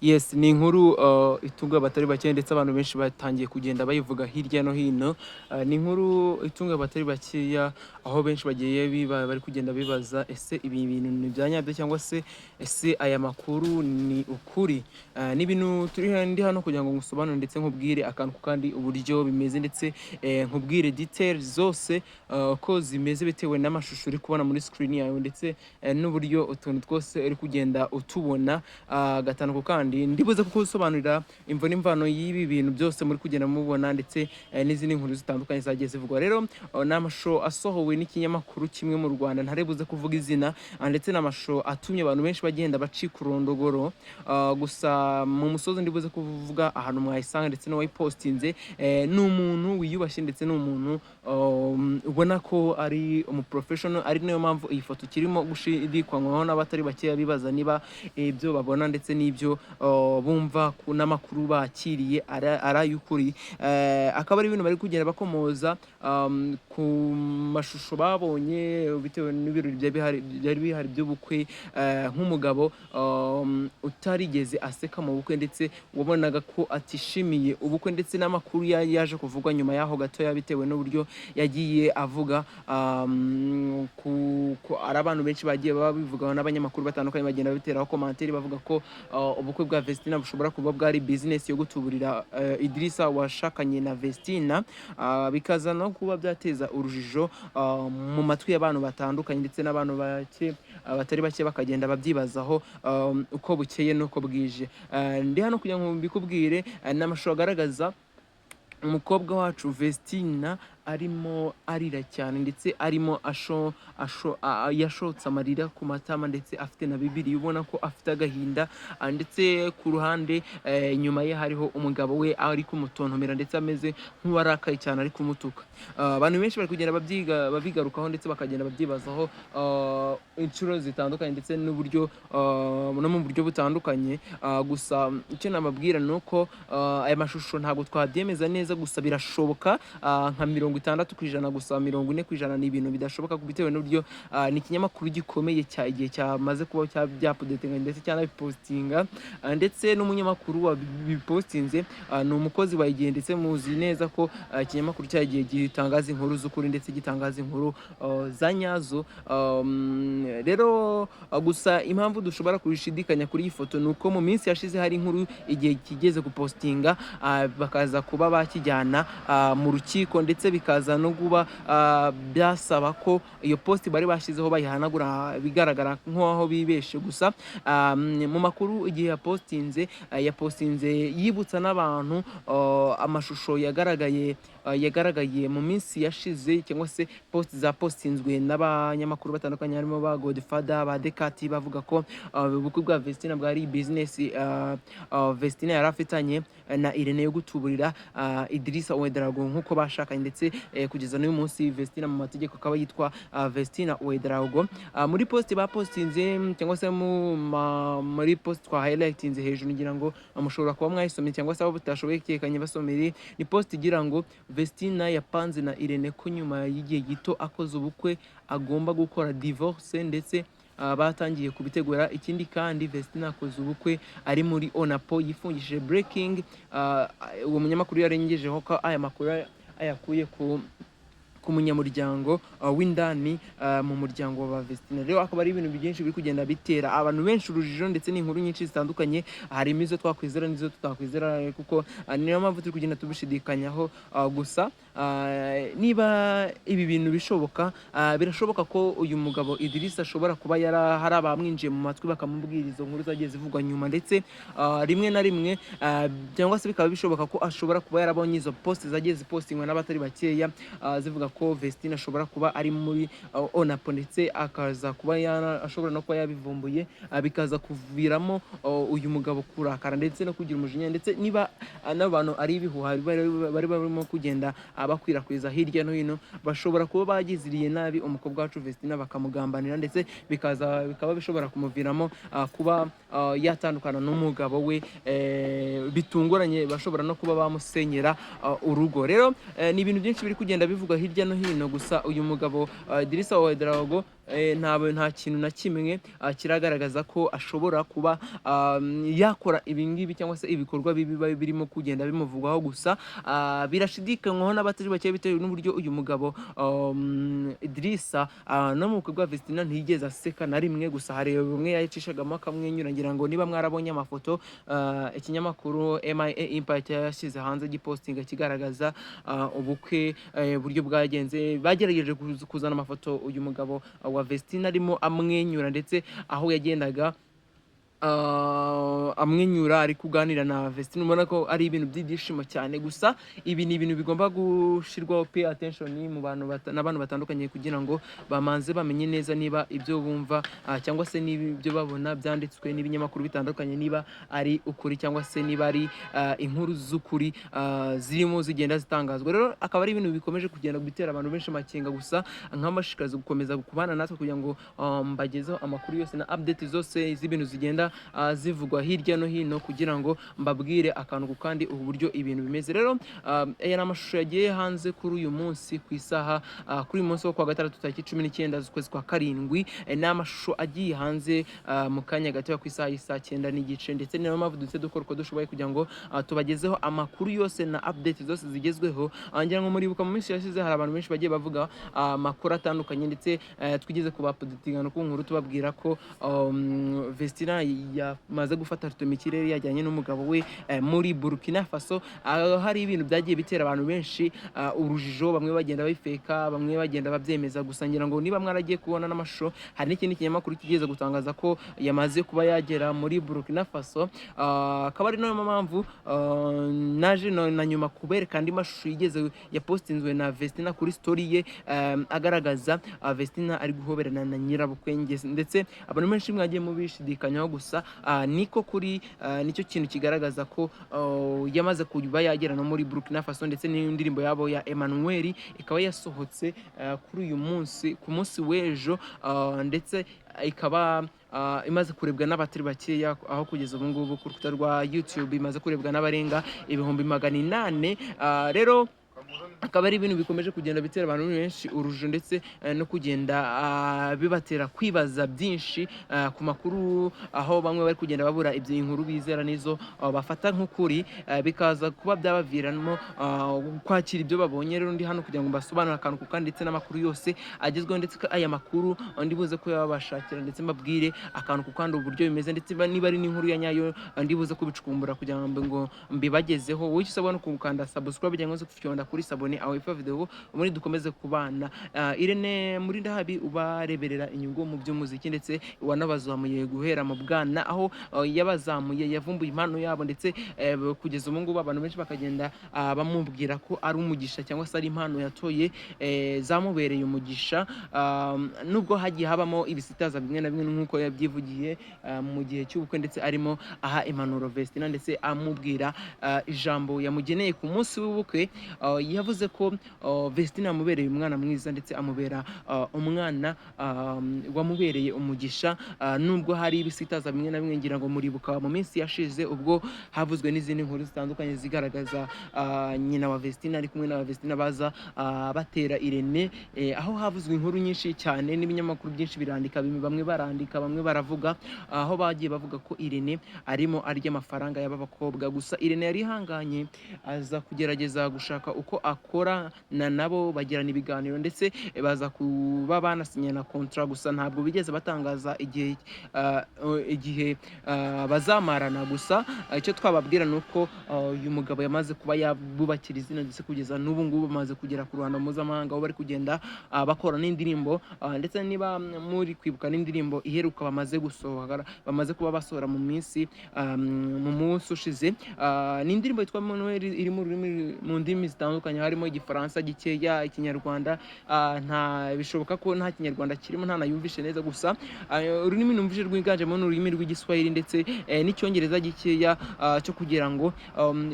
Yes, ni inkuru itunga abatari bake, ndetse abantu benshi batangiye kugenda bayivuga hirya no hino. Ni inkuru itunga abatari bakeya, aho benshi bagiye bari kugenda bibaza: ese ibi bintu ni ibya nyabyo, cyangwa se ese aya makuru ni ukuri? Ni ibintu turi ndi hano kugira ngo ngusobanurire, ndetse nkubwire akantu ku kandi uburyo bimeze, ndetse nkubwire details zose uko zimeze bitewe n'amashusho uri kubona muri screen yawe, ndetse n'uburyo utuntu twose uri kugenda utubona gatanu ku kandi. Ndibuze kugusobanurira imvo n'imvano y'ibi bintu byose muri kugenda mubona, ndetse n'izindi nkuru zitandukanye zagiye zivugwa. Rero ni amashusho asohowe n'ikinyamakuru kimwe mu Rwanda ntarebuze kuvuga izina, ndetse n'amashusho atumye abantu benshi bagenda bacika urondogoro. Gusa mu musozi ndibuze kuvuga ahantu mwayisanga, ndetse n'uwayipostinze ni umuntu wiyubashye, ndetse ni umuntu ubona ko ari umuprofessional, ari nayo mpamvu iyi foto ikirimo gushidikanywaho n'abatari bakeya, bibaza niba ibyo babona ndetse n'ibyo bumva n'amakuru bakiriye ari ay'ukuri. Akaba ari ibintu bari kugenda bakomoza ku mashusho babonye bitewe n'ibirori byari bihari by'ubukwe, nk'umugabo utarigeze aseka mu bukwe, ndetse wabonaga ko atishimiye ubukwe, ndetse n'amakuru yaje kuvugwa nyuma y'aho gatoya bitewe n'uburyo yagiye avuga ku ari abantu benshi bagiye babivugaho, n'abanyamakuru batandukanye bagenda babiteraho commentaire, bavuga ko ubukwe bwa Vestina bushobora kuba bwari business yo gutuburira Idrissa washakanye na Vestina, bikaza no kuba byateza urujijo mu matwi y'abantu batandukanye, ndetse n'abantu bake batari bake bakagenda babyibazaho uko bukeye n'uko bwije. Ndi hano kugira ngo mbikubwire. N'amashusho agaragaza umukobwa wacu Vestina arimo arira cyane, ndetse arimo asho asho yashotse amarira ku matama, ndetse afite na Bibiliya, ubona ko afite agahinda, ndetse ku ruhande inyuma ye hariho umugabo we ari kumutontomera, ndetse ameze nk'uwarakaye cyane, ari kumutuka. Abantu benshi bari kugenda babyiga, babigarukaho, ndetse bakagenda babyibazaho inshuro zitandukanye, ndetse n'uburyo no mu buryo butandukanye. Gusa icyo nababwira ni uko aya mashusho ntabwo twabyemeza neza, gusa birashoboka nka 60%. Gusa 40% ni ibintu bidashoboka bitewe n'uburyo ni ikinyamakuru gikomeye cya igihe cyamaze kuba byaupdatinga ndetse cyanabipostinga, ndetse n'umunyamakuru wabipostinze ni umukozi wa Igihe, ndetse muzi neza ko ikinyamakuru cya Igihe gitangaza inkuru z'ukuri, ndetse gitangaza inkuru za nyazo. Rero gusa impamvu dushobora kubishidikanya kuri iyi foto ni uko mu minsi yashize hari inkuru Igihe kigeze gupostinga, bakaza kuba bakijyana mu rukiko, ndetse bikaza no kuba byasaba ko iyo post bari bashyizeho bayihanagura, bigaragara nk'aho bibeshe. Gusa mu makuru Igihe yapostinze, yapostinze yibutsa n'abantu amashusho yagaragaye mu minsi yashize, cyangwa se post zapostinzwe n'abanyamakuru batandukanye harimo ba Godfather, ba Dekati, bavuga ko ubukwe bwa Vestina bwari business Vestina yari afitanye na Irene yo gutuburira Idrissa Ouedraogo nk'uko bashakanye, ndetse kugeza n'uyu munsi Vestina mu mategeko akaba yitwa Vestina Ouedraogo. Muri post bapostinze, cyangwa se muri post twa highlightinze hejuru, ngira ngo mushobora kuba mwayisomye, cyangwa se abo batashoboye kekanye basomere, ni post igira ngo Vestina yapanze na Irene ko nyuma y'igihe gito akoze ubukwe agomba gukora divorce, ndetse batangiye kubitegura. Ikindi kandi, Vestina akoze ubukwe ari muri Onapo yifungishije. Breaking. Uwo munyamakuru yarengejeho ko aya makuru ayakuye ku munyamuryango w'indani mu muryango wa Vestina. Rero akaba ari ibintu byinshi biri kugenda bitera abantu benshi urujijo, ndetse n'inkuru nyinshi zitandukanye, harimo izo twakwizera n'izo tutakwizera, kuko niyo mpamvu turi kugenda tubishidikanyaho. Gusa niba ibi bintu bishoboka, birashoboka ko uyu mugabo Idrissa ashobora kuba yara hari abamwinjiye mu matwi bakamubwira izo nkuru zagiye zivugwa nyuma, ndetse rimwe na rimwe cyangwa se bikaba bishoboka ko ashobora kuba yarabonye izo post zagiye zipostingwa n'abatari bakeya, zivuga ko Vestine ashobora kuba ari muri Onapo, ndetse akaza kuba ashobora no kuba yabivumbuye, bikaza kuviramo uyu mugabo kurakara ndetse no kugira umujinya. Ndetse niba n'abantu ari ibihuha bari barimo kugenda bakwirakwiza hirya no hino, bashobora kuba bagiziriye nabi umukobwa wacu Vestina, bakamugambanira, ndetse bikaza bikaba bishobora kumuviramo kuba yatandukana n'umugabo we bitunguranye, bashobora no kuba bamusenyera urugo. Rero ni ibintu byinshi biri kugenda bivugwa hirya no hino. Gusa uyu mugabo Idrissa Ouedraogo nta kintu na kimwe kiragaragaza ko ashobora kuba yakora ibingibi cyangwa se ibikorwa bibi biba birimo kugenda bimuvugwaho. Gusa birashidikanywaho n'abatari bake bitewe n'uburyo uyu mugabo Idrissa no mu bukwe bwa Vestina ntiyigeze aseka na rimwe. Gusa hari bumwe yayicishagamo akamwenyura. Ngira ngo niba mwarabonye amafoto ikinyamakuru MIA Empire yashyize hanze, gipostinga kigaragaza ubukwe uburyo bwagenze, bagerageje kuzana amafoto uyu mugabo wa Vestina arimo amwenyura, ndetse aho yagendaga amwenyura ari kuganira na Vestine, ubona ko ari ibintu by'ibyishimo cyane. Gusa ibi ni ibintu bigomba gushyirwaho pay attention mu bantu n'abantu batandukanye, kugira ngo bamanze bamenye neza niba ibyo bumva cyangwa se niba ibyo babona byanditswe n'ibinyamakuru bitandukanye niba ari ukuri, cyangwa se niba ari inkuru z'ukuri zirimo zigenda zitangazwa. Rero akaba ari ibintu bikomeje kugenda bitera abantu benshi amakenga. Gusa nk'amashishikariza gukomeza kubana natwe kugira ngo mbagezeho amakuru yose na update zose z'ibintu zigenda zivugwa hirya no hino, kugira ngo mbabwire akantu ku kandi uburyo ibintu bimeze. Rero aya ni amashusho yagiye hanze kuri uyu munsi ku isaha kuri uyu munsi wo kuwa gatandatu, tariki 19 z'ukwezi kwa karindwi. Ni amashusho agiye hanze mu kanya gato ku isaha y'isaa 9:30, ndetse niyo mpamvu duhise dukora uko dushoboye kugira ngo tubagezeho amakuru yose na update zose zigezweho. Ngira ngo muribuka mu minsi yashize hari abantu benshi bagiye bavuga amakuru atandukanye, ndetse twigeze kubaupdatinga no ku nkuru tubabwira ko Vestina yamaze gufata rutemikirere yajyanye n'umugabo we muri Burkina Faso, aho hari ibintu byagiye bitera abantu benshi urujijo, bamwe bagenda babifeka, bamwe bagenda babyemeza. Gusa ngira ngo niba mwaragiye kubona n'amashusho, hari n'ikindi kinyamakuru kigeze gutangaza ko yamaze kuba yagera muri Burkina Faso. Akaba ari nayo mpamvu naje na nyuma kubereka andi mashusho yigeze yapostinzwe na Vestina kuri story ye, agaragaza Vestina ari guhoberana na nyirabukwe, ndetse abantu benshi mwagiye mubishidikanyaho. Gusa niko kuri, nicyo kintu kigaragaza ko yamaze kuba yagera no muri Burkina Faso, ndetse n'indirimbo yabo ya Emmanuel ikaba yasohotse kuri uyu munsi, ku munsi w'ejo, ndetse ikaba imaze kurebwa n'abatari bakeya, aho kugeza ubu ngubu ku rukuta rwa YouTube imaze kurebwa n'abarenga 800,000. Rero akaba ari ibintu bikomeje kugenda bitera abantu benshi urujijo, ndetse no kugenda bibatera kwibaza byinshi ku makuru, aho bamwe bari kugenda babura ibyo inkuru bizera n'izo bafata nk'ukuri, bikaza kuba byabaviramo kwakira ibyo babonye. Rero ndi hano kugira ngo mbasobanurire akantu ku kandi, ndetse n'amakuru yose agezweho, ndetse ko aya makuru ndi buze kuyabashakira, ndetse mbabwire akantu ku kandi uburyo bimeze, ndetse niba ari n'inkuru ya nyayo ndi buze kubicukumbura kugira ngo mbibagezeho. Wowe icyo usabwa ni ukukanda subscribe cyangwa se gukanda kuri s'abonner aho hepfo ya video, ubundi dukomeze kubana. Irene Murindahabi ubareberera inyungu mu by'umuziki, ndetse wanabazamuye guhera mu bwana, aho yabazamuye, yavumbuye impano yabo, ndetse kugeza ubu ngubu abantu benshi bakagenda bamubwira ko ari umugisha cyangwa se ari impano yatoye zamubereye umugisha, nubwo hagiye habamo ibisitaza bimwe na bimwe, nk'uko yabyivugiye mu gihe cy'ubukwe, ndetse arimo aha impanuro Vestina, ndetse amubwira ijambo yamugeneye ku munsi w'ubukwe. Yavuze ko Vestina yamubereye umwana mwiza, ndetse amubera umwana wamubereye umugisha, nubwo hari ibisitaza bimwe na bimwe. Ngira ngo muribuka mu minsi yashize ubwo havuzwe n'izindi nkuru zitandukanye zigaragaza nyina wa Vestina ari kumwe na Vestina baza batera Irene, aho havuzwe inkuru nyinshi cyane n'ibinyamakuru byinshi birandika, bamwe barandika, bamwe baravuga, aho bagiye bavuga ko Irene arimo arya amafaranga y'aba bakobwa. Gusa Irene yari ihanganye, aza kugerageza gushaka uko akorana nabo, bagirana ibiganiro, ndetse baza kuba banasinyana contrat. Gusa ntabwo bigeze batangaza igihe bazamarana. Gusa icyo twababwira ni uko uyu mugabo yamaze kuba yabubakira izina, ndetse kugeza n'ubu ngubu bamaze kugera ku ruhando mpuzamahanga, aho bari kugenda bakora n'indirimbo, ndetse niba muri kwibuka n'indirimbo iheruka bamaze gusohora, bamaze kuba basohora mu minsi mu munsi ushize, ni indirimbo yitwa Manuel, iri mu rurimi, mu ndimi zitandukanye, harimo Igifaransa gikeya, Ikinyarwanda, nta bishoboka ko nta Kinyarwanda kirimo, nta nayumvishe neza. Gusa ururimi numvise rwiganjemo ni ururimi rw'Igiswahili, ndetse n'Icyongereza gikeya, cyo kugira ngo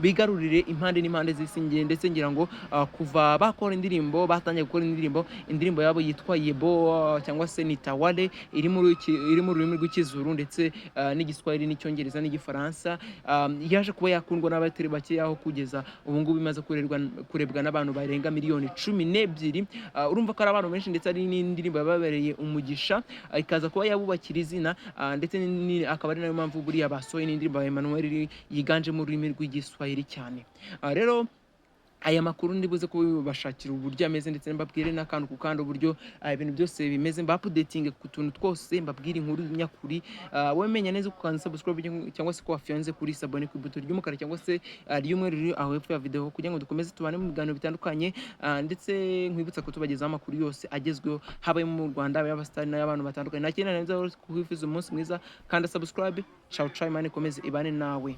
bigarurire impande n'impande z'isi. Ndetse ngira ngo kuva bakora indirimbo, batangiye gukora indirimbo, indirimbo yabo yitwa Yebo cyangwa se Nitawale, iri mu rurimi rw'Ikizuru ndetse n'Igiswahili n'Icyongereza n'Igifaransa, yaje kuba yakundwa n'abatari bake, aho kugeza ubu ngubu imaze kurebwa kurebwa n'abantu barenga miliyoni 12. Urumva ko ari abantu benshi, ndetse ari n'indirimbo yababereye umugisha, ikaza kuba yabubakira izina, ndetse akaba ari nayo mpamvu buriya basohoye n'indirimbo ya Emmanuel yiganjemo ururimi rw'Igiswahili cyane. Rero aya makuru ndibuze kubashakira uburyo ameze, ndetse mbabwire n'akantu ku kandi uburyo ibintu byose bimeze, mba-updating ku tuntu twose, mbabwire inkuru nyakuri. Wowe menya neza ko ukanda subscribe cyangwa se ko wafiyanze kuri s'abonner ku ibuto ry'umukara cyangwa se ry'umweru riri aho hepfo ya video, kugira ngo dukomeze tubane mu biganiro bitandukanye. Ndetse nkwibutsa ko tubagezaho amakuru yose agezweho, haba ayo mu Rwanda, y'abasitari n'ay'abantu batandukanye. Nta kindi narenzaho, kukwifuza umunsi mwiza. Kanda subscribe. Ciao ciao, Imana ikomeze ibane nawe.